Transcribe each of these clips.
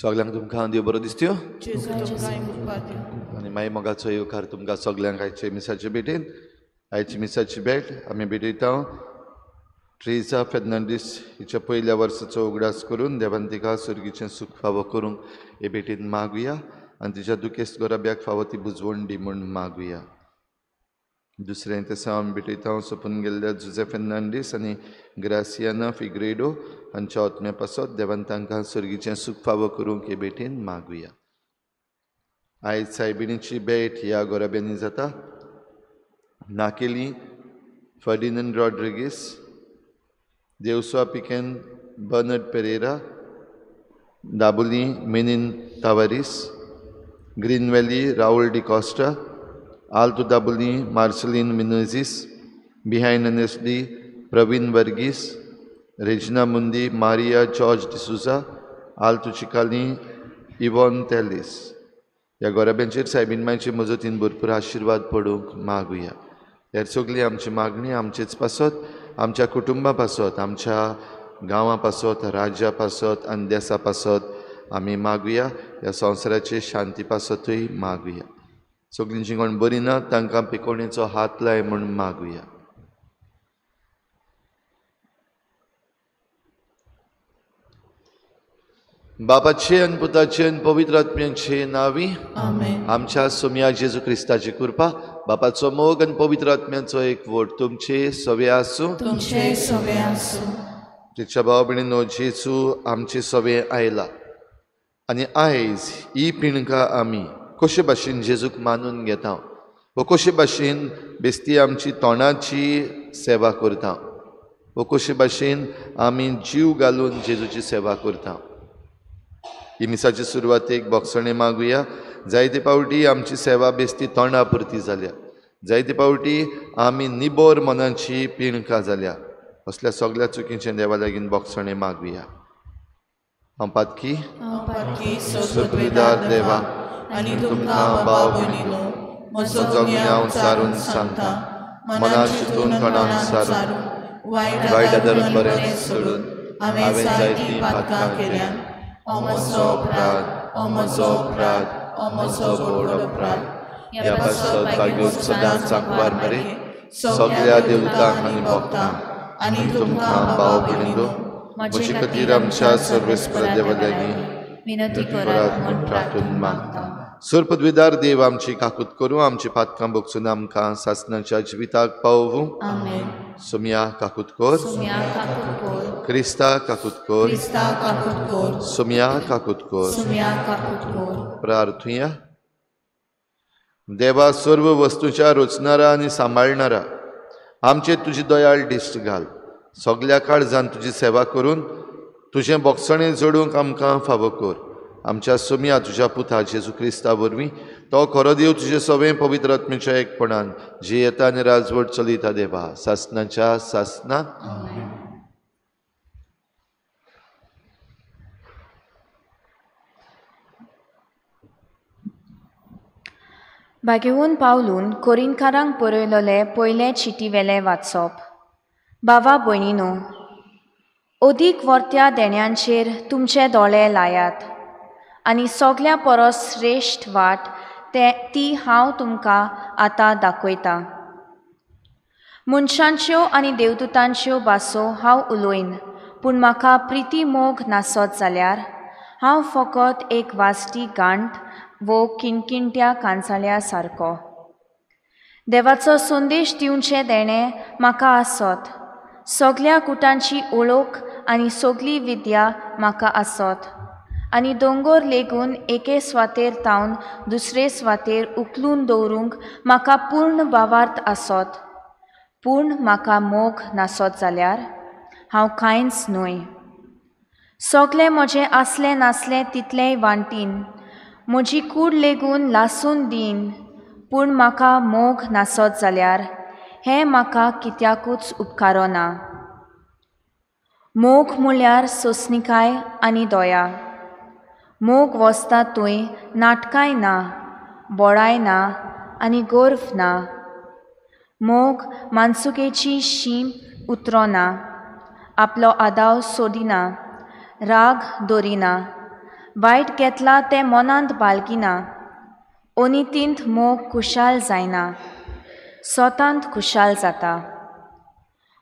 सगल्यांक तुमकां देव बरो दिसत्यो आनी मागीर मोगाचो येवकार तुमकां सगल्यांक आयचे मिसाचे भेटेन. आयची मिसाची भेट आमी भेटयता ट्रेजा फेर्नांडीस हिच्या पयल्या वर्साचो उगडास करून देवान तिका सर्गीचें सूख फावो करूंक हे भेटेन मागुया आनी तिच्या दुखेस्त गोराब्याक फावो ती बुजवण दी म्हूण मागुया. दुसरें तेसा आमी भेटयता सोंपून गेल्ल्या जुजे फेर्नांडीस आनी ग्रासियाना फिग्रेडो हांच्या आत्म्या पासत देवान तांकां सर्गीचें सूख फावो करूंक हे भेटेन मागुया. आयज सायबिणीची भेट ह्या गोराब्यांनी जाता. नाकेली Ferdinand Rodrigues, देवसो पिकेन Bernard Pereira, Dabolim Menin Tavares, Green Valley Raul D'Costa, Alto Dabolim Marceline Menezes, behind N S D Praveen Varghese, Regina Mundi Maria George D'Souza, Alto Chicalim Yvonne Teles. ह्या गोराब्यांचेर सायबीन मायचे मजतीन भरपूर आशिर्वाद पडूंक मागुया. हेर सगळी आमची मागणी आमचेच पासत, आमच्या कुटुंबा पासत, आमच्या गांवां पासत, राज्या पासत आनी देसा पासत आमी मागुया. ह्या संवसाराचे शांती पासतूय मागुया. सगळीं जीं कोण बरी ना तांकां पिकोवणेचो हात लाय म्हूण मागुया. बापाचे आनी पुताचे आनी पवित्र आत्म्याचे नांवी आमच्या सोम्या जेजू क्रिस्ताची कृपा, बापाचो मोग आनी पवित्र आत्म्याचो एकवट तुमचे सवे आसूं. तिच्या भाव भयणीनो, जेजू आमचे सवे आयला आनी आयज ही पिणकां आमी कशे भाशेन जेजूक मानून घेता वो कशे भाशेन बेस्ती आमची तोंडाची सेवा करता वो कशे भाशेन आमी जीव घालून जेजूची सेवा करता. ही मिसाचे सुरवातेक बोगसणें मागुया. जायते पावटी आमची सेवा बेस्ती तोंडा पुरती जाल्या, जायते पावटी आमी निबोर मनाची पिणकां जाल्या. असल्या सगळ्या चुकीचें देवा लागीं बोगसणें मागुया. हांव पातकी सुपविदार देवा आनी तुमकां भाव भयणीनो म्हजो गुन्यांव सारून सांगता, मनान चिंतून तोंडान सारून वायट आदर बरें सोडून हांवें जायतीं पातकां केल्यात. ओ म्हजो अपराध, ओ म्हजो अपराध, ओ म्हजो व्हड अपराध. ह्या पासत भाग्योत सदांच आंकवार मरे सगळ्या देवतांक आनी भक्तांक आनी तुमकां भाव भयणीनो म्हजे खातीर आमच्या सर्वेस्पर देवा लागीं विनंती करात म्हूण प्रार्थून मागता. सर्पद्विदार देव आमची काकूत करूं, आमची पातकां भोगसून आमकां सासणाच्या जिविताक पावोवं. सोम्या काकूत कर, क्रिस्ता काकूत कर, सोम्या काकूत कर. प्रार्थुया. देवा, सर्व वस्तूच्या रचणारा आनी सांबाळणारा आमचेर तुजी दयाळ दिश्ट घाल. सगल्या काळजान तुजी सेवा करून तुजें बोगसणें जोडूंक आमकां फावो कर. आमच्या सोम्या तुज्या पुता जेजू क्रिस्ता वरवीं तो खरो देव तुजे सवें पवित्र आत्म्याच्या एकपणान जियेता आनी राजवट चलयता देवा सासणाच्या सासना. भाग्यवंत पावलून कोरिंथकारांक बरयलोले पयले चिटीवेले वाचप. भावा भयणीनो, अदीक वर्त्या देण्यांचेर तुमचे दोळे लायात आनी सगल्या परस श्रेश्ठ वाट ती हांव तुमकां आतां दाखयतां. मनशांच्यो आनी देवदूतांच्यो भासो हांव उलयन, पूण म्हाका प्रिती मोग नासत जाल्यार हांव फकत एक वाजटी गांठ वो किणकिणट्या कांसाळ्या सारको. देवाचो संदेश दिवचें देणें म्हाका आसत, सगल्या कुटांची ओळख आनी सगली विद्या म्हाका आसत आनी दोंगोर लेगून एके सुवातेर तावन दुसरे सुवातेर उखलून दवरूंक म्हाका पूर्ण भावार्थ आसत, पूण म्हाका मोग नासत जाल्यार हांव कांयच न्हय. सगलें म्हजें आसलें नासलें तितलेंय वांटीन, म्हजी कूड लेगून लासून दीन, पूण म्हाका मोग नासत जाल्यार हें म्हाका कित्याकूच उपकारना. मोग म्हळ्यार सोंसणीकाय आनी दया. मोग वसता थंय नाटकांय ना, बोळाय ना आनी गर्व ना. मोग मानसुकेची शीम उतरना, आपलो आदाव सोदिना, राग दवरिना, वायट घेतला तें मनांत बालगिना, अनितींत मोग खुशाल जायना, स्वतांत खुशाल जाता।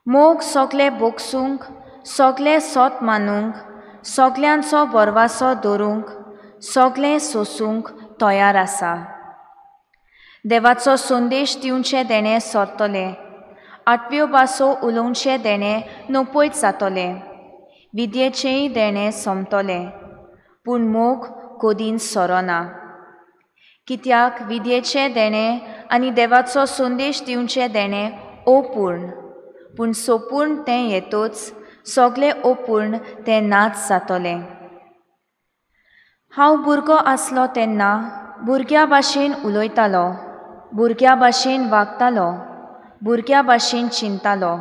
मोग सगळे बोगसूंक, सगळे सोत मानूंक, सगळ्यांचो बरवासो दवरूंक, सगळें सोसूंक तयार आसा। देवाचो संदेश दिवचें देणें सरतलें, आठव्यो भासो उलोवचें देणें नपयत जातलें, विद्येचेंय देणें सोंपतलें, पूण मोग कदींच सरना। कित्याक विद्येचें देणें आनी देवाचो संदेश दिवचें देणें अपूर्ण, पूण सोपूर्ण तें येतच सगळें अपूर्ण तें नाच जातलें। हांव भुरगो आसलो तेन्ना भुरग्या भाशेन उलयतालो, भुरग्या भाशेन वागतालो, भुरग्या भाशेन चिंतालो,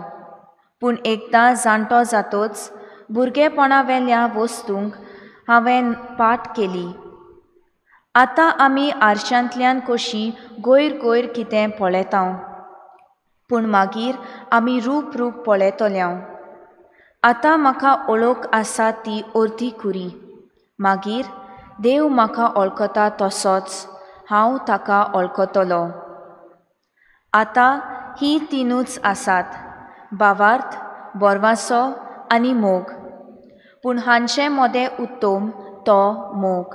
पूण एकदां जाणटो जातच भुरगेपणा वेल्या वस्तूंक हांवें पाठ केली। आतां आमी आरशांतल्यान कशी गैर गैर कितें पळयता, पूण मागीर आमी रूप रूप पळयतले। आतां म्हाका ओळख आसा ती अर्दी कुरी, मागीर देव म्हाका ओळखता तसोच हांव ताका ओळखतलो। आतां ही तिनूच आसात, भावार्थ, बरवासो आनी मोग, पूण हांचे मदें उत्तम तो मोग।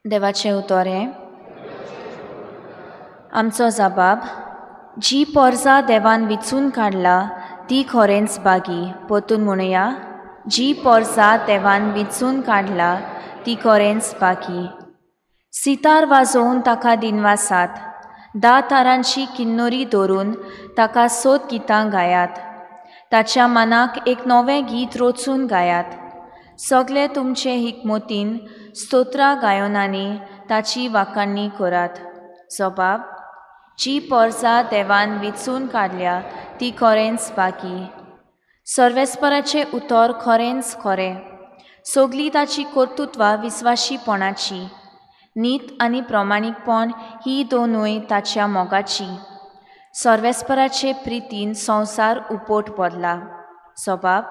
देवाचें उतर हें। आमचो जबाब, जी पोरजा देवान विचून काडला ती खरेंच बागी। परतून म्हणुया, जी पोरजा देवान विचून काडला ती खरेंच बागी। सितार वाजोवन ताका दिनवासात, 10 तारांची किन्नोरी धरून ताका सोद गितां गायात, ताच्या मनाक एक नवें गीत रचून गायात। सगळे तुमचे हिकमतीन स्तोत्रां गायनांनी ताची वाखाणणी करात। जबाब, जी पोरजा देवान विचून काडल्या ती खरेंच बाकी। सर्वेस्पराचें उतर खरेंच खरें, सगळीं ताची कर्तृत्वां विस्वाशीपणाची, नीत आनी प्रमाणीकपण ही दोनूय ताच्या मोगाची। सर्वेस्पराचे प्रितीन संवसार उपट बदला। जबाब,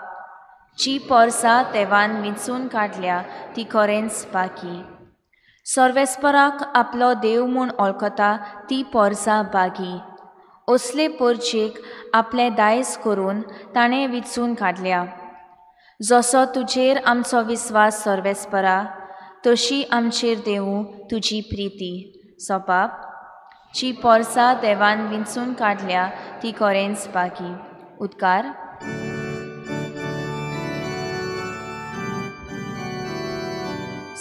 जी पोरजा देवान विचून काडल्या ती खरेंच बाकी। सर्वेस्पराक आपलो देव म्हूण वळखता ती पोरजा बागी। असले पोरजेक आपलें दायज करून ताणें विचून काडल्या। जसो तुजेर आमचो विस्वास सर्वेस्परा, तशी आमचेर देवूं तुजी प्रिती। जबाब, जी पोरजा देवान विचून काडल्या ती खरेंच बागी। उद्गार।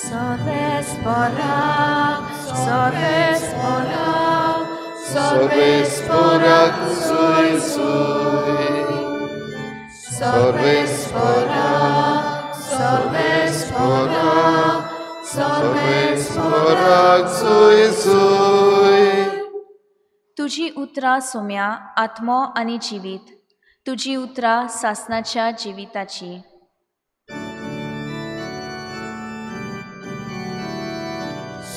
सर्वेस्परा, सर्वेस्परा सुय सुय, सर्वेस्परा, सर्वेस्परा, सर्वेस्परा सुय सुय। तुजी उतरां सोम्या आत्मो आनी जिवीत, तुजी उतरां सासनाच्या जिविताची।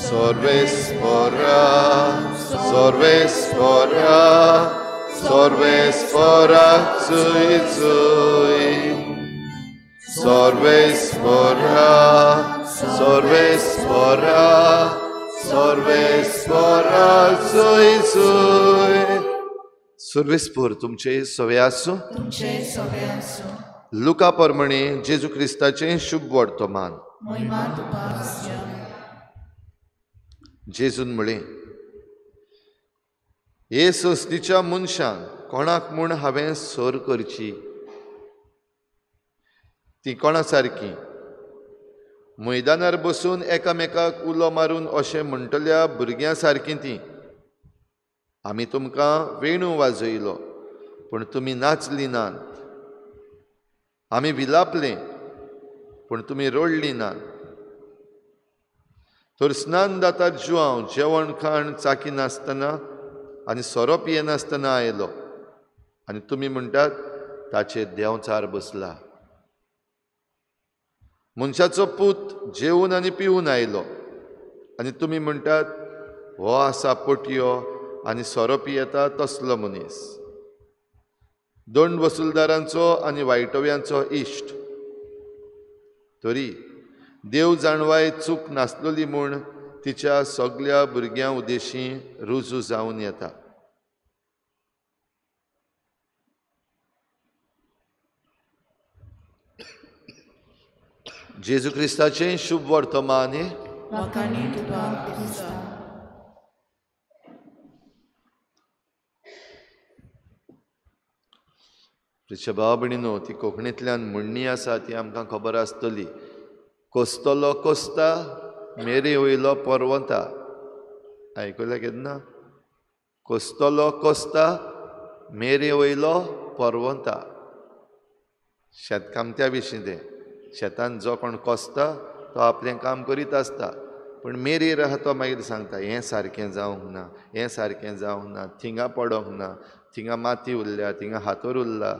सर्वेस्परा, सर्वेस्परा, सर्वेस्परा सुय सुय, सर्वेस्परा, सर्वेस्परा, सर्वेस्परा सुय सुय। सर्वेस्पर तुमचे सवे आसूं। लुका प्रमाणे जेजू क्रिस्ताचें शुभ वर्तमान। जेजून म्हळें, हे संस्थेच्या मनशांक कोणाक म्हूण हांवें सर करची? ती कोणा सारकी मैदानार बसून एकामेकाक उलो मारून अशें म्हणटल्या भुरग्यां सारकीं ती। आमी तुमकां वेणू वाजयलो पूण तुमी नाचली नात, आमी विलापले पूण तुमी रडली नात। तर स्नान दाता जुआंव जेवण खाण चाकी नासतना आनी सोरो पियेनासतना आयलो आनी तुमी म्हणटात ताचेर देंवचार बसला। मनशाचो पूत जेवन आनी पिवन आयलो आनी तुमी म्हणटात हो आसा पोटयो आनी सोरो पियेता तसलो मनीस, दंड वसुलदारांचो आनी वायटव्यांचो इश्ट। तरी देव जाणवाय चूक नासलोली म्हूण तिच्या सगल्या भुरग्यां उदेशी रुजू जावन येता. जेजू क्रिस्ताचें शुभ वर्तमान. भाव भयणीनो, ती कोंकणींतल्यान म्हणणी आसा ती आमकां खबर आसतली. कोसतलो कोसता मेरे वयलो परवता. आयकल्या केन्ना? कोसतलो कोसता मेरे वयलो परवता. शेतकामत्या विशीं तें. शेतान जो कोण कोसता तो आपलें काम करीत आसता, पूण मेरेर आहा तो मागीर सांगता हें सारकें जावंक ना, हें सारकें जावंक ना, थिंगा पडोंक ना, थिंगा माती उरल्या, थिंगा हातोर उरला,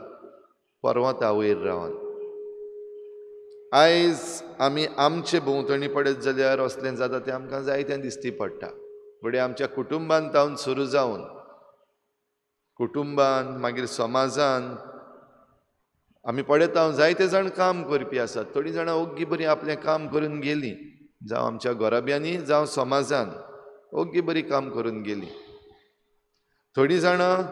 परवता वयर रावन. आयज आमी आमचे भोंवतणी पडत जाल्यार असलें जाता तें आमकां जायतें दिसती पडटा. घडये आमच्या कुटुंबान तावन सुरू जावन कुटुंबान मागीर समाजान आमी पळयता जायते जाण काम करपी आसात. थोडीं जाणां ओग्गी बरीं आपलें काम करून गेलीं, जावं आमच्या घराब्यांनी जावं समाजान ओग्गी बरी काम करून गेलीं. थोडीं जाणां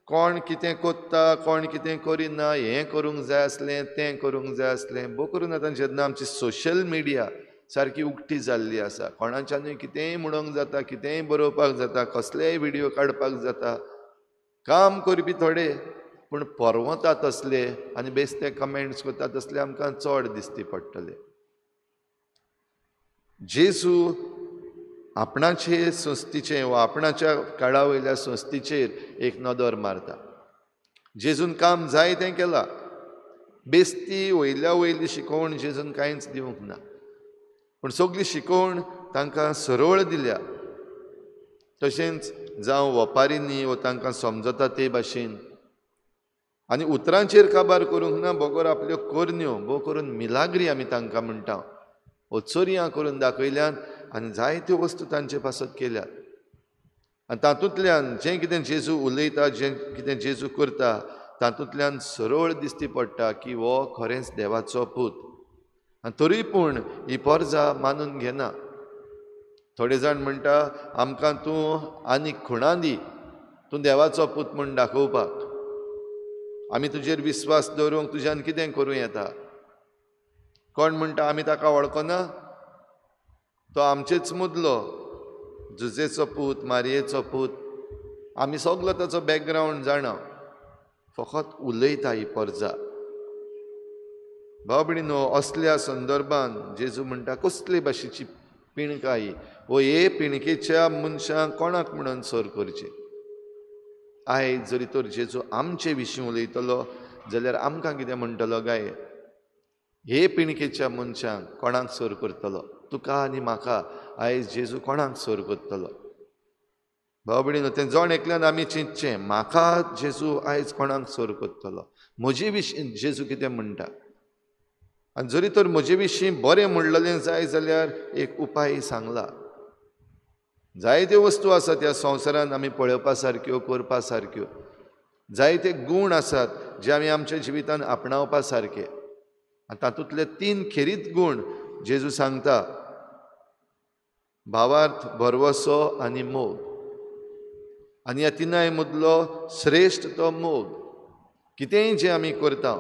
कोण कितें कोत्ता कोण कितें करिना, हें करूंक जाय आसलें तें करूंक जाय आसलें. बो करून आतां जेन्ना आमची सोशल मिडिया सारकी उक्ती जाल्ली आसा, कोणाच्यानूय कितेंय म्हणूंक जाता, कितेंय बरोवपाक जाता, कसलेय व्हिडियो काडपाक जाता. काम करपी थोडे पूण परवता तसले आनी बेस्ते कमेंट्स करता तसले आमकां चड दिसती पडटले. जेजू आपणाचे संस्थेचे वा आपणाच्या काळा वयल्या संस्थेचेर एक नदर मारता. जेजून काम जाय तें केलां, बेस्ती वयल्या वयली शिकोवण जेजून कांयच दिवंक ना, पूण सगली शिकोवण तांकां सरळ दिल्या. तशेंच जावं वपारींनी वो तांकां समजता ते भाशेन आनी उतरांचेर काबार करूंक ना, बगर आपल्यो करण्यो भोव करून मिलाग्री आमी तांकां म्हणटा, वो चोरयां करून दाखयल्यान आनी जायत्यो वस्तू तांचे पासत केल्यात. आनी तातूंतल्यान जें कितें जेजू उलयता, जें कितें जेजू करता, तातूंतल्यान सरळ दिसती पडटा की हो खरेंच देवाचो पूत. आनी तरी पूण ही पोरजा मानून घेना. थोडे जाण म्हणटा आमकां तूं आनी खुणां दी, तूं देवाचो पूत म्हूण दाखोवपाक, आमी तुजेर विस्वास दवरूंक तुज्यान कितें करूं येता. कोण म्हणटा आमी ताका वळखना, तो आमचेच मुदलो, जुजेचो पूत, मारयेचो पूत, आमी सगलो ताचो बॅकग्रावंड जाणा, फकत उलयता ही परजा. भाव भयणीनो, असल्या संदर्भान जेजू म्हणटा कसले भाशेची पिणकां ही, वो हे पिणकेच्या मनशांक कोणाक म्हणून सर करचें. आयज जरी तर जेजू आमचे विशीं उलयतलो जाल्यार आमकां कितें म्हणटलो काय? हे पिणकेच्या मनशांक कोणाक सर करतलो? तुका आनी म्हाका आयज जेजू कोणाक सर करतलो? भाव भयणीनो, तें जण एकल्यान आमी चिंतचें, म्हाका जेजू आयज कोणाक सर करतलो, म्हजे विशीं जेजू कितें म्हणटा. आनी जरी तर म्हजे विशीं बरें म्हणलेलें जाय जाल्यार एक उपाय सांगला. जायत्यो वस्तू आसात ह्या संवसारांत आमी पळोवपा सारक्यो, करपा सारक्यो, जायते गूण आसात जे आमी आमच्या जिवितांत आपणावपा सारके. आनी तातूंतले तीन खेरीत गूण जेजू सांगता, भावार्थ, भरवसो आनी मोग. आनी ह्या तिनाय मदलो श्रेश्ठ तो मोग. कितेंय जें आमी करता,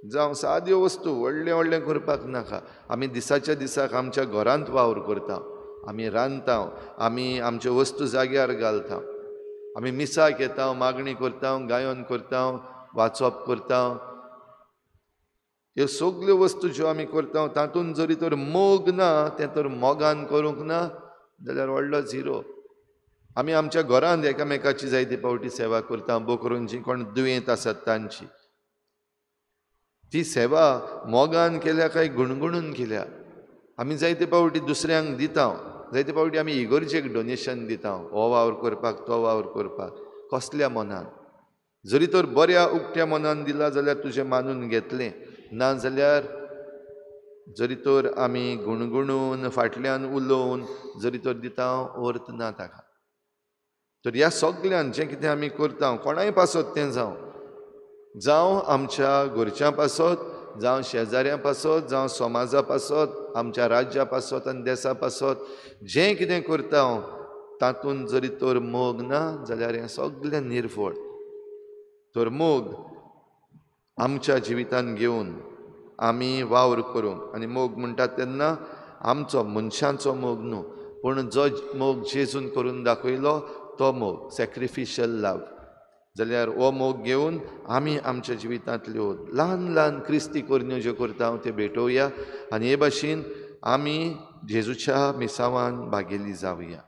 जावं साद्यो वस्तू, व्हडलें व्हडलें करपाक नाका, आमी दिसाच्या दिसाक आमच्या घरांत वावर करता, आमी रांदता, आमी आमच्यो वस्तू जाग्यार घालता, आमी मिसाक येता, मागणी करता, गायन करता, वाचप करता. ह्यो सगल्यो वस्तू ज्यो आमी करता तातूंत जरी तर मोग ना, तें तर मोगान करूंक ना जाल्यार व्हडलो झिरो. आमी आमच्या घरांत एकामेकाची जायते फावटी सेवा करता, भोव करून जी कोण दुयेंत आसात तांची ती सेवा मोगान केल्या काय गुणगुणून केल्या. आमी जायते फावटी दुसऱ्यांक दिता, जायते फावटी आमी इगर्जेक डोनेशन दिता, हो वावर करपाक, तो वावर करपाक, कसल्या मनान. जरी तर बऱ्या उक्त्या मनान दिला जाल्यार तुजें मानून घेतलें, ना जाल्यार जरी तर आमी गुणगुणून फाटल्यान उलोवन जरी तर दिता, अर्थ ना ताका. तर ह्या सगल्यान जें कितें आमी करता, कोणाय पासत तें जावं, जावं आमच्या घरच्यां पासत, जावं शेजाऱ्यां पासत, जावं समाजा पासत, आमच्या राज्या पासत आनी देसा पासत जें कितें करता तातूंत जरी तर मोग ना जाल्यार हें सगळें निर्फळ. तर मोग आमच्या जिवितान घेवन आमी वावर करूंक, आनी मोग म्हणटात तेन्ना आमचो मनशांचो मोग न्हू, पूण जो मोग जेजून करून दाखयलो तो मोग, सॅक्रिफिशियल लव. जाल्यार हो मोग घेवन आमी आमच्या जिवितांतल्यो ल्हान ल्हान क्रिस्ती करण्यो ज्यो करता त्यो भेटोवया आनी हे भाशेन आमी जेजूच्या मिसावान भागेली जावया.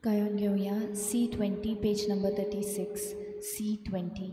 गायन घेवया C20 page number 36 C20.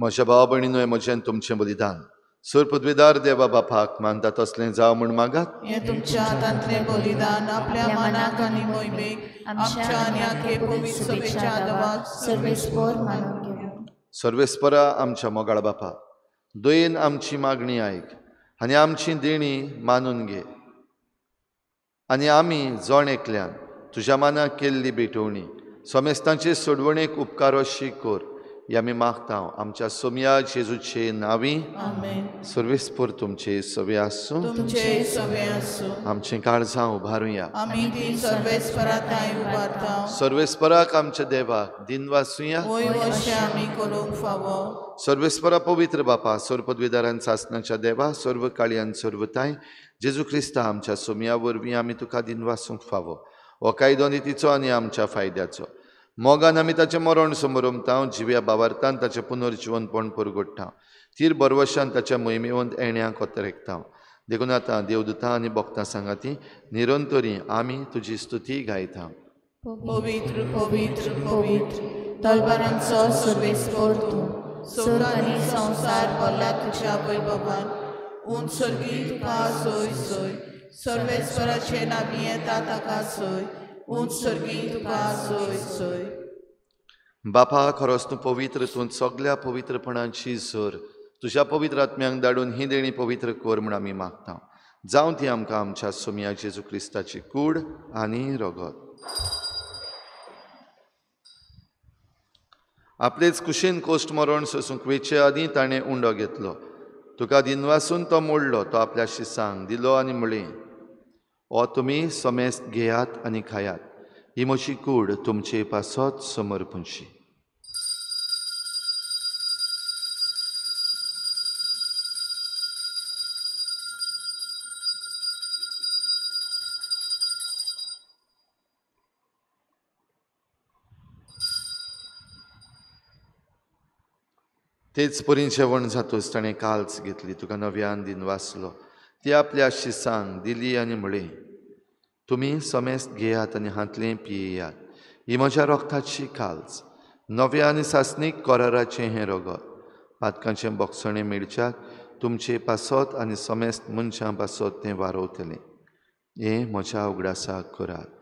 म्हज्या भाव भयणीनो, म्हजें तुमचें बलिदान सर पदवीदार देवा बापाक मानता तसलें जावं म्हूण मागात. हें तुमच्या हातांतलें बलिदान आपल्या मनाक आनी मोहिमेक आमच्या आनी आखे पवित्र सभेच्या देवाक सर्वेस्पर मानून घेवं. सर्वेस्परा आमच्या मोगाळ बापा, दयेन आमची मागणी आयक आनी आमची देणी मानून घे, आनी आमी जण एकल्यान तुज्या मानाक केल्ली भेटवणी समेस्तांचे सोडवणेक उपकारोशी कर, ही आमी मागता आमच्या सोमया जेजूचे नांवी. सर्वेस्पर तुमचे सवे आसूं, तुमचे सवे आसूं. आमचीं काळजां उबारुया, आमी ती सर्वेस्परा उबारता. सर्वेस्पराक आमच्या देवाक दिनवासुया, वय अशें आमी करूंक फावो. सर्वेस्परा पवित्र बापा, सर्व पदवीदारान सासनाच्या देवा, सर्व काळयान सर्वताय जेजू क्रिस्ता आमच्या सोमया वरवीं आमी तुका दिनवासूंक फावो. हो कायदो नितीचो आनी आमच्या फायद्याचो. मोगान आमी ताचें मरण समरमता, जिव्या बावार्थान ताचें पुनर्जिवनपण परगोडटा, तीर बरवशान ताच्या मोहिमेवंत येण्याक ओतरेकता. देखून आतां देवदूतां आनी भक्तां सांगाती निरंतरी आमी तुजी स्तुती गायता. पवित्र पवित्र पवित्र तलवारांचो सर्वेस्पर तूं, स्वर्ग आनी संवसार भरला तुज्या वैभवान. उंच सर्गी तुका सोय सोय, सर्वेस्पराचे नांवी येता ताका सोय, उंच सर्गी तुका सोय सोय. बापा, खरोच तूं पवित्र, तूं सगल्या पवित्रपणाची सर. तुज्या पवित्र आत्म्यांक धाडून ही देणी पवित्र कर म्हूण आमी मागता. जावं ती आमकां आमच्या सोमया जेजू क्रिस्ताची कूड आनी रगत. आपलेच कुशीन कोश्ट मरण सोसूंक वेचे आदीं ताणें उंडो घेतलो, तुका दिनवासून तो मोडलो, तो आपल्या शिसांक दिलो आनी म्हळें, ओ तुमी समेस्त घेयात आनी खायात, ही म्हजी कूड तुमचे पासत समर्पणशी. तेच परीन जेवण जातूच ताणें काल्च घेतली, तुका नव्यान दिनवासलो, ती आपल्या शिसांक दिली आनी म्हळें, तुमी समेस्त घेयात आनी हांतलें पियेयात, ही म्हज्या रोगताची काल्च, नव्या आनी सासणीक कराराचें हें रगत, पातकांचें बोगसणें मेळच्याक तुमचे पासत आनी समेस्त मनशां पासत तें वारोवतलें. हें म्हज्या उगडासाक करात.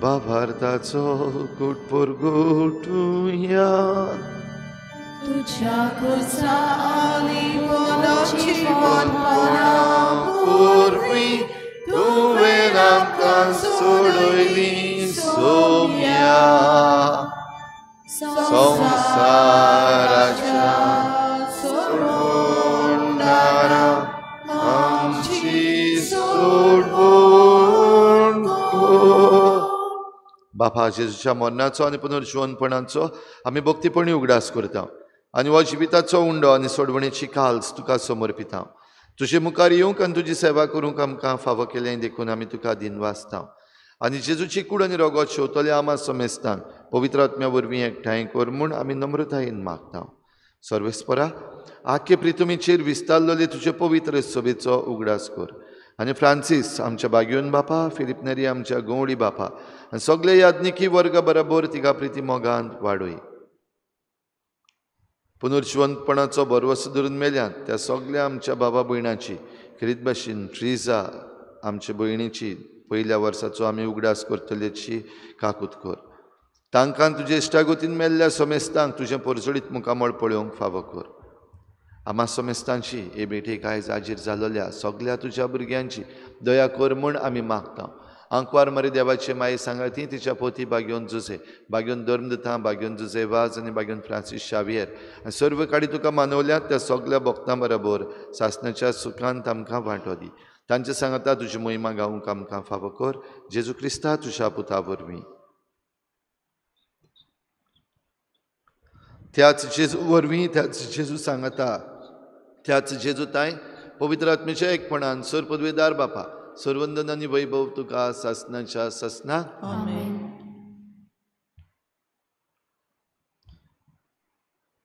भावार्थाचो गुटपुरगुटुया. तुझ्या खुर्सा आनी मोलाची जिवनपणा पुरवी तुवें आमकां सोडयली सोम्या. संवसाराच्या सोडणारा आमची सोडवण कर. बापा जेजूच्या मरणाचो आनी पुनर्जिवनपणाचो आमी भक्तीपणी उगडास करता आनी हो जिविताचो उंडो आनी सोडवणेची काल्स तुका समर्पिता. तुजे मुखार येवंक आनी तुजी सेवा करूंक आमकां फावो केलें देखून आमी तुका दिनवासता. आनी जेजूची कूड आनी रगत शेवतले आमा समेस्तान पवित्र आत्म्या वरवीं एकठांय कर म्हूण आमी नम्रतायेन मागता. सर्वेस्परा आख्खे प्रितुमीचेर विस्तारलेले तुजे पवित्र सभेचो उगडास कर आनी फ्रांसीस आमच्या बागयोन बापा, फिलिप नेरी आमच्या गवळी बापा आनी सगळे याज्ञिकी वर्ग बरोबर तिका प्रिती मोगान वाडय. पुनर्जिवनपणाचो भरवसो धरून मेल्यात त्या सगळ्या आमच्या बाबा भयणाची खेरीत भाशेन ट्रिजा आमच्या भयणीची पयल्या वर्साचो आमी उगडास करतल्याची काकूत कर. तांकां तुजे इश्टागतीन मेल्ल्या समेस्तांक तुजें परजळीत मुखामळ पळोवंक फावो कर. आमा समेस्तांची हे भेटेक आयज हाजीर जालोल्या सगळ्या तुज्या भुरग्यांची दया कर म्हूण आमी मागता. आंकवार मरे देवाचे माये सांगाती तिच्या पोती बागयोन जुजे, बागयोन धर्मदता, बागयोन जुजे वाज आनी बागयोन फ्रांसीस शावियर आनी सर्व काडी तुका मानवल्यात त्या सगळ्या भक्तां बरोबर सासणाच्या सुखांत आमकां वांटो दी. तांचे सांगाता तुजी मोहिमा गावंक आमकां फावो कर. जेजू क्रिस्ता तुज्या पुता वरवीं. त्याच जेजू वरवीं, त्याच जेजू सांगाता, त्याच जेजू ताय पवित्र आत्म्याच्या एकपणान सर पदवेदार बापा सर्वंदन आनी वैभव तुका सासणाच्या सासना. आमेन.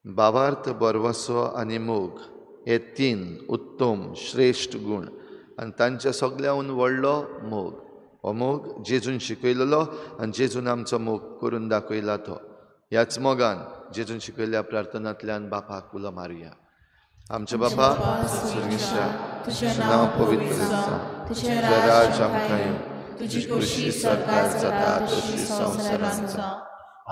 भावार्थ, भरवसो आनी मोग हे तीन उत्तम श्रेश्ठ गुण आनी तांच्या सगळ्याहून व्हडलो मोग. हो मोग जेजून शिकयलेलो आनी जेजून आमचो मोग करून दाखयला तो. ह्याच मोगान जेजून शिकयल्ल्या प्रार्थनांतल्यान बापाक उलो मारुया. आमच्या बापा स्वर्गीच्या, तुजें नांव पवित्र जावं, तुजें राज आमकां येवं, तुजी खुशी सरकार जाता तशी संवसारांत जावं.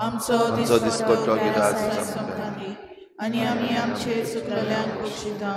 आमचो दिसपट्टो गिरास आमकां दी आनी आमी आमचे चुकलेल्यांक बक्षिता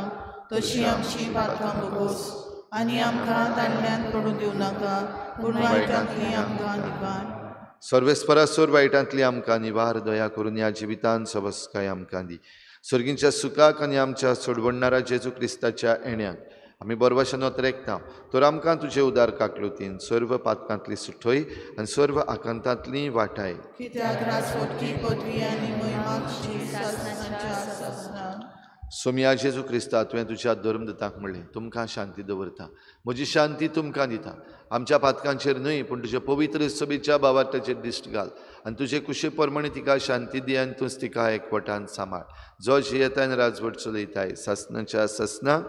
तशी आमची पातकां भोगोस आनी आमकां ताणल्यान पडूं दिवं नाका पूण वायटांतली आमकां निवार. सर्वेस्परा सोर वायटांतली आमकां निवार. दया करून ह्या जिवितान सबसकाय आमकां दी. सर्गींच्या सुखाक आनी आमच्या सोडवणणारा जेजू क्रिस्ताच्या येण्याक आमी बरवाशेन नोतरेकता तर आमकां तुजे उदार काकलुतीन सर्व पातकांतली सुठय आनी सर्व आकांतांतली वाटाय. कित्याक राजवटकी पदवी आनी महिमा तुजी सासणाच्या सासणाक. सोमया जेजू क्रिस्ता, तुवें तुज्या धर्मदूतांक म्हणलें, तुमकां शांती दवरता, म्हजी शांती तुमकां दिता. आमच्या पातकांचेर न्हय पूण तुज्या पवित्र सभेच्या भावार्थाचेर दिश्ट घाल आनी तुजे कुशे प्रमाणे तिका शांती दी आनी तूंच तिका एकवटान सांबाळ. जो जियेता आनी राजवट चलयताय सासणाच्या सासणाक.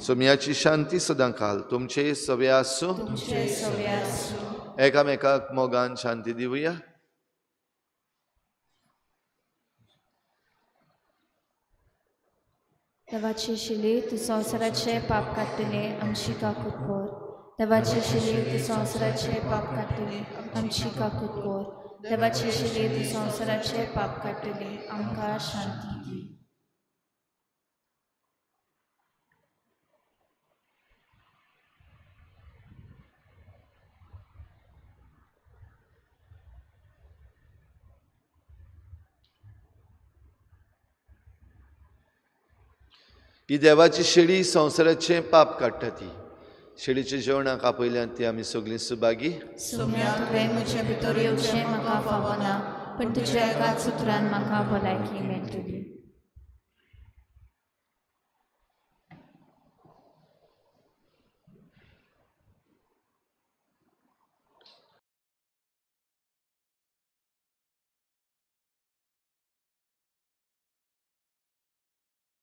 सोमयाची शांती सदां काल तुमचे सवे आसूं. एकामेकाक मोगान शांती दिवया. देवाची शिली तूं संवसाराचे पाप काडटले आमची काकूत कर. देवाची शिली तूं संवसाराचे पाप काडटले आमची काकूत कर. देवाची शिली तूं संवसाराचे पाप काडटले आमकां शांती दी. ही देवाची शेळी संवसाराचें पाप काडटा. ती शेळीच्या जेवणाक आपयल्यान ती आमी सगळीं सुभागी. सोम्या, तुवें म्हजे भितर येवचें म्हाका फावना, पूण तुज्या एकाच उतरान म्हाका भलायकी मेळटली.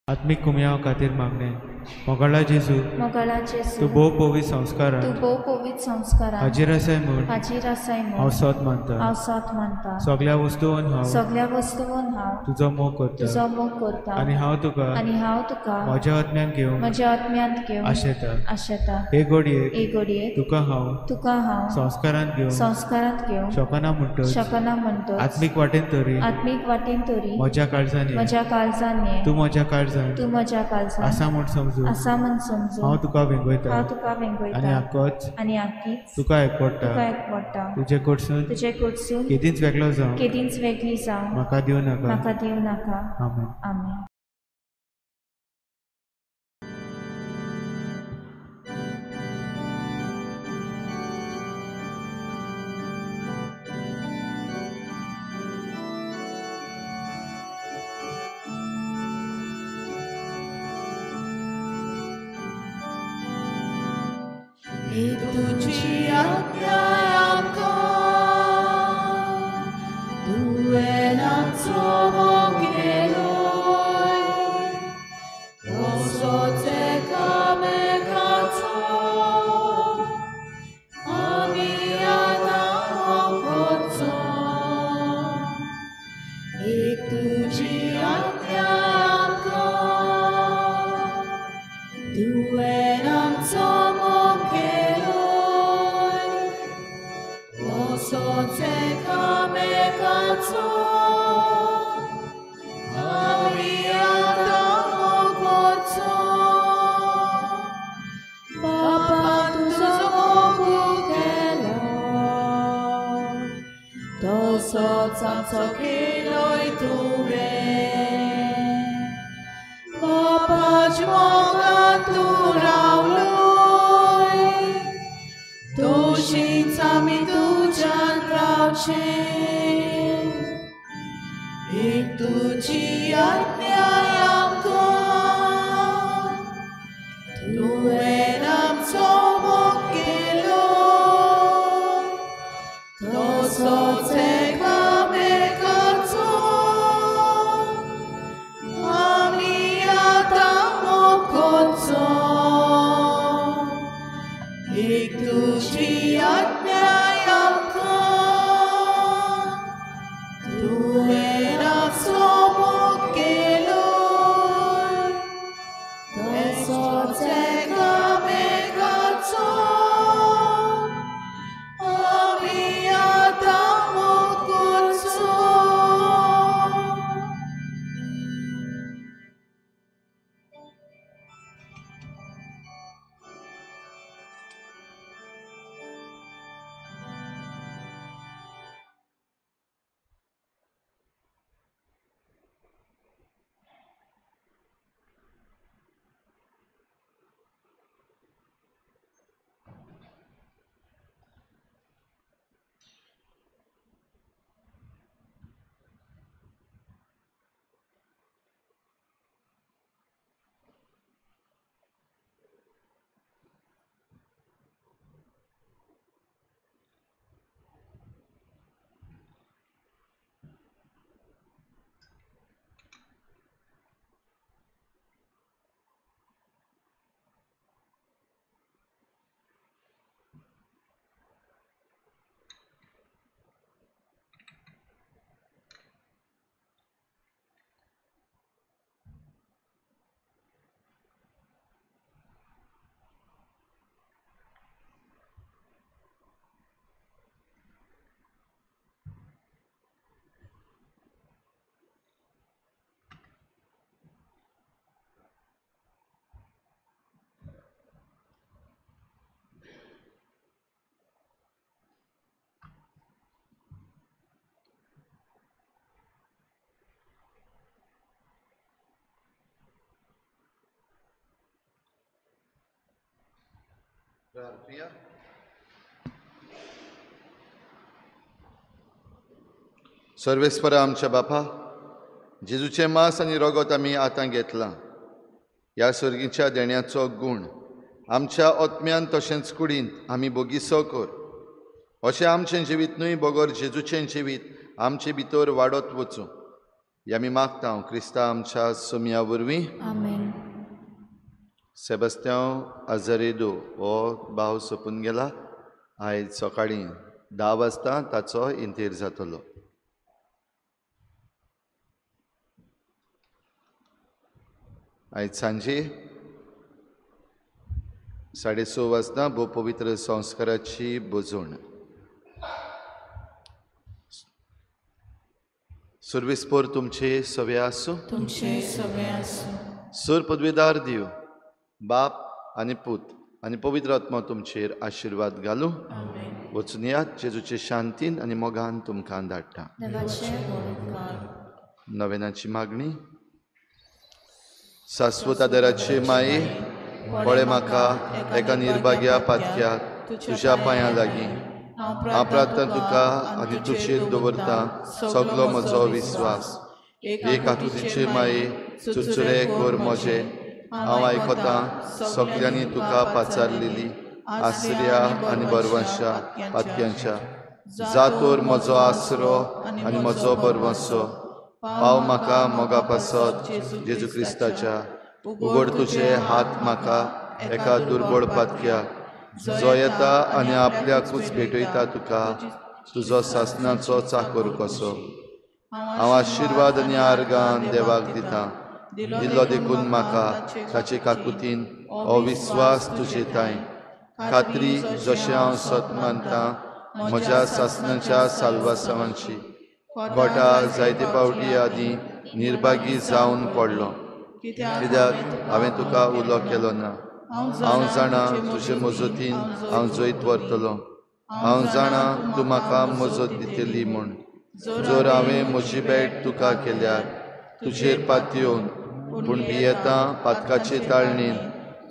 आत्मीक कुमयाव खातीर मागणें. मोगाळा जेजू, मोगाळा जेजू, तूं भोव पवित्र संस्कारान, तूं भोव पवित्र संस्कारान हाजीर आसाय म्हूण, हाजीर आसाय म्हूण हांव सत मानता, हांव सत मानता. सगळ्या वस्तून हांव, सगळ्या वस्तून हांव तुजो मोग करता, तुजो मोग करता. आनी हांव तुका, आनी हांव तुका म्हज्या आत्म्यांत घेवन, म्हज्या आत्म्यांत घेवन आशेता, आशेता. हे घडयेक, हे घडयेक तुका हांव, तुका हांव संस्कारांत घेवन, संस्कारांत घेवन शकना म्हणटच, शकना म्हणटच आत्मीक वाटेन तरी, आत्मीक वाटेन तरी म्हज्या काळजान, म्हज्या काळजान ये, तूं म्हज्या काळजान, तूं म्हज्या काळजान आसा म्हूण समजून, आसा म्हूण समजून हांव तुका वेंगयता, हांव तुका वेंगयता. आनी आकच, आनी आकीच तुका एकवडटा, तुका एकवडटा. तुजे कडसून, तुजे कडसून केदींच वेगळो जावं, केदींच वेगळी जावं म्हाका दिवं नाका, म्हाका दिवं नाका. आमेन. आमेन. तुजी आज्ञा आमकां, तुवें आमचो मोग केलोय, तसोच एकामेकाचो आमी आतां मोग करचो. एक तुजी आज्ञा आमकां, तुवें आमचो मोग केलोय, तसोच एकामेकाचो आमी आतां मोग करचो. बापान तुजो मोग केलो, तसोच आमचो केलोय तुवें. बापाच्या मोगान तूं रावलोय, तशीच आमी तुज्यान रावचें. एक तुजी आज्ञा आमकां, तुवें आमचो मोग केलो, तसोच एकामेकाचो आमी आतां मोग करचो. एक तुजी आज्ञा आमकां, तुवें आमचो मोग केलो, तसोच एकामेकाचो आमी आतां मोग करचो. प्रार्थना. सर्वेस्परा आमच्या बापा, जेजूचें मांस आनी रगत आमी आतां घेतलां. ह्या सर्गीच्या देण्याचो गूण आमच्या आत्म्यान तशेंच कुडींत आमी बोगीसो कर. अशें आमचें जिवीत न्हय बगर जेजूचें जिवीत आमचे भितर वाडत वचूं. हें आमी मागता क्रिस्ता आमच्या सोमया वरवीं. आमेन. सेबास्त्यांव आझरेदो हो भाव सोंपून गेला. आयज सकाळीं 10 वाजता ताचो इंतेर जातलो. आयज सांजे 6:30 वाजता भोव पवित्र संस्काराची भोजवण. सुर्वेस्पोर तुमचे सवे आसूं. तुमचे सवे आसूं. सुर पदवेदार दिव बाप आनी पूत आनी पवित्र आत्मा तुमचेर आशिर्वाद घालूं. वचून यात जेजूचे शांतीन आनी मोगान तुमकां धाडटा. नवेनाची मागणी. शाश्वत आदाराचे माये, पळय म्हाका एका निर्भाग्या पातक्याक तुज्या पांयां लागीं. हांव प्रार्थना तुका आनी तुजेर दवरता सगलो म्हजो विस्वास. एक आकृतीचे माये, चुरचुरे कर म्हजे. हांव आयकतां सगल्यांनी तुका पाचारलेली आसऱ्या आनी बरवंशा पातक्यांच्या. जातोर म्हजो आसरो आनी म्हजो बरवंसो, पाव म्हाका मोगा पासत जेजू क्रिस्ताच्या. उगड तुजे हात म्हाका एका दुर्बळ पातक्याक, जो येता आनी आपल्याकूच भेटयता तुका तुजो सासनाचो चाकोर कसो. हांव आशिर्वाद आनी आर्गान देवाक दिता, दिल्लो देखून म्हाका ताचे काकुतीन हो विस्वास तुजे तांय. खात्री जशें हांव सत मानता म्हज्या सासनाच्या साल्वासावांची. गोटा जायते पावटी आदीं निर्भागी जावन पडलो, कित्याक हांवें तुका उलो केलो ना. हांव जाणा तुजे मजतीन हांव जैत व्हरतलो. हांव जाणा तूं म्हाका मजत दितली म्हूण. जर हांवें म्हजी भेट तुका केल्यार तुजेर पातयेवन, पूण भियेता पातकाचे ताळणीन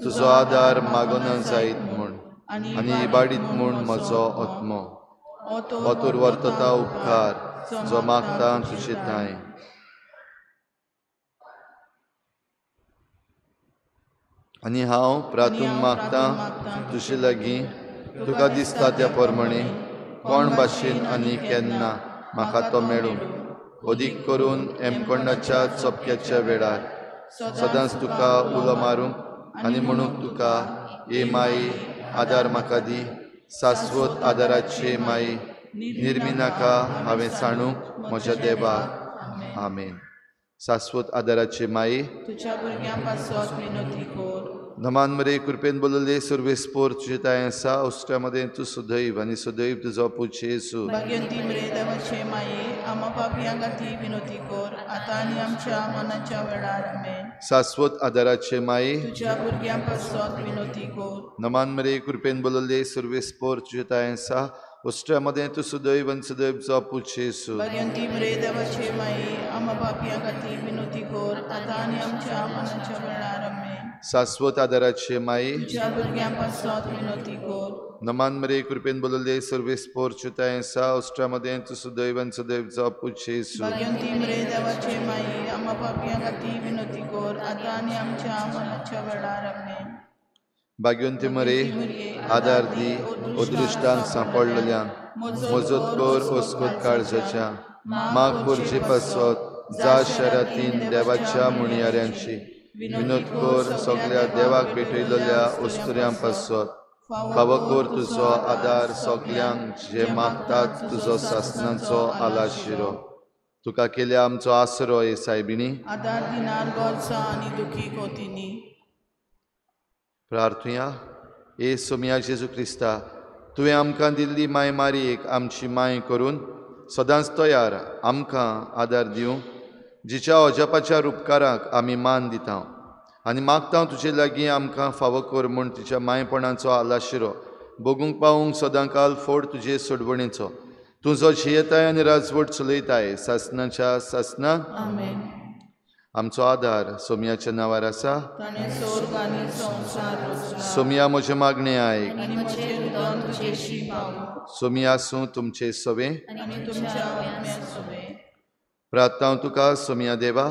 तुजो आदार मागना जायत म्हूण आनी इबाडीत म्हूण म्हजो आत्मो. ओतोर वर्तता उपकार जो मागता तुजे ठांय. आनी हांव प्रार्थून मागता तुजे लागीं, तुका दिसता त्या प्रमाणे कोण भाशेन आनी केन्ना म्हाका तो मेळूं. अदीक करून हेमकोंडाच्या चपक्याच्या वेळार सदांच तुका उलो मारूंक आनी म्हणूंक तुका, ए माई आदार म्हाका दी. शाश्वत आदाराचे माई, निर्मिनाका हांवें सांडूंक म्हज्या देवा. आमेन. शाश्वत आदाराचे माई, तुझ्या भुरग्यां पासत विनोती कर. नमान मरे कृपेन बोलले सुर्वेस्पोर तुजे तांय आसा. उश्ट्या मदें तूं सुदैव आनी सुदैव तुजो पूत जेजू. भाग्यवंती मरे देवाचे माये, आमा पापयां खातीर विनोती कर, आतां आनी आमच्या मनाच्या वेळार. आमेन. शाश्वत आदाराचे माये, तुझ्या भुरग्यां पासत विनोती कर. नमान मरे कृपेन बोलले सुर्वेस्पोर तुजे तांय आसा. उश्ट्या मदें तूं सुदैव आनी सुदैव तुजो पूत जेजू. भाग्यवंती मरे देवाचे माये, आमा पापयां खातीर विनोती कर, आतां आनी आमच्या मनाच्या वेळार. आमेन. शाश्वत आदाराचे माये, तुझ्या भुरग्यां पासत विनोती कर. नमान मरे कृपेन बोलले सर्वेस्पोर तुजे आसा. उश्ट्या मदें तूं सुदैव आनी सुदैव तुजो पूत जेजू. भाग्यवंती मरे देवाचे माये, आमा पापयां खातीर विनोती कर, आतां आनी आमच्या मनाच्या वेळार. आमेन. भाग्यवंती मरे आदार दी अदृश्टांक सांपडलेल्यांक, मजत कर अस्कोत काळजाच्या. माग करचे पासत जा शरातीन देवाच्या म्हणयाऱ्यांची विनोद कर सगल्या देवाक भेटयलेल्या अस्तुऱ्यां पासत. फावो कर तुजो आदार सगल्यांक जे मागतात तुजो सासनाचो आलाशिरो. तुका केल्या आमचो आसरो हे सायबिणी. आदार दिनार गरजा आनी दुखी कोतीनी. प्रार्थुया. ए सोमिया जेजू क्रिस्ता, तुवें आमकां दिल्ली माय मारयेक आमची माय करून सदांच तयार आमकां आदार दिवंक, जिच्या अजापाच्या उपकाराक आमी मान दिता आनी मागता तुजे लागीं आमकां फावो कर म्हूण तिच्या मायपणाचो आलाशिरो भोगूंक पावूंक सदांकाल फोड तुजे सोडवणेचो. तूं जो जियेताय आनी राजवट चलयताय सासनाच्या सासना. आमेन. आमचो आदार सोमियाच्या नांवार आसा. ताणें स्वर्ग आनी संवसार रचला. सोमिया म्हजें मागणें आयक. आनी म्हजें रुदन तुजेशी पावूं. सोमिया आसूं तुमचे सवे आनी तुमच्या आत्म्या सवें. प्रार्थना तुका सोमिया देवा,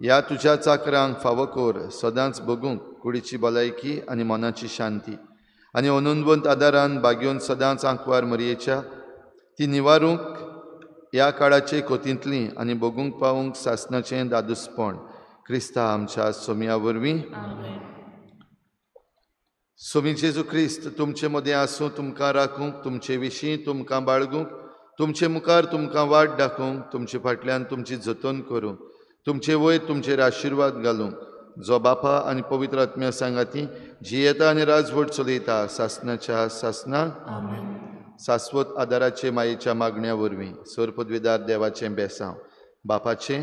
ह्या तुज्या चाकरांक फावो कर सदांच भोगूंक कुडीची भलायकी आनी मनाची शांती आनी अनुंदवंत आदारान बागेवन सदांच आंकवार मरयेच्या ती निवारूंक ह्या काळाचे कोतींतली आनी भोगूंक पावूंक सासनाचें दादूसपण क्रिस्ता आमच्या सोमिया वरवीं. सोमी जेजू क्रिस्त तुमचे मदें आसूं, तुमकां राखूंक, तुमचे विशीं तुमकां बाळगूंक, तुमचे मुखार तुमकां वाट दाखोवंक, तुमचे फाटल्यान तुमची जतन करूंक, तुमचे वयर तुमचेर आशिर्वाद घालूंक, जो बापा आनी पवित्र आत्म्या सांगाती जियेता आनी राजवट चलयता सासनाच्या सासना. सास्वत आदाराचे मायेच्या मागण्या वरवीं सर पदवीदार देवाचें बेसांव बापाचें,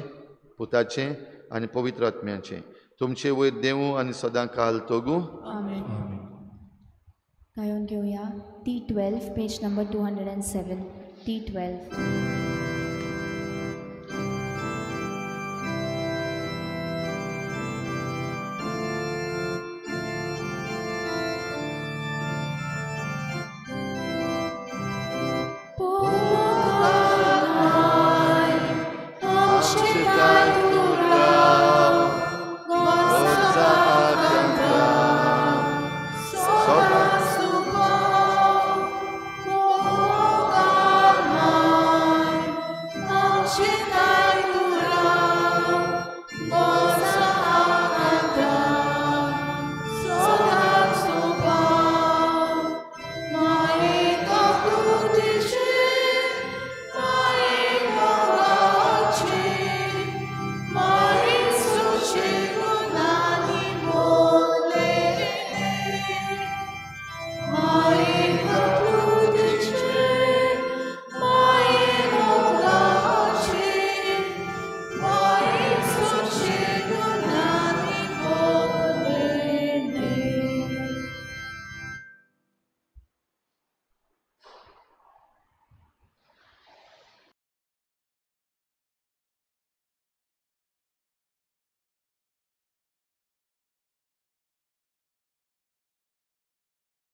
पुताचें आनी पवित्र आत्म्याचें तुमचे वयर देवूं आनी सदां काल तोगूं. गायोन घेवया T 12 page number 207 T 12.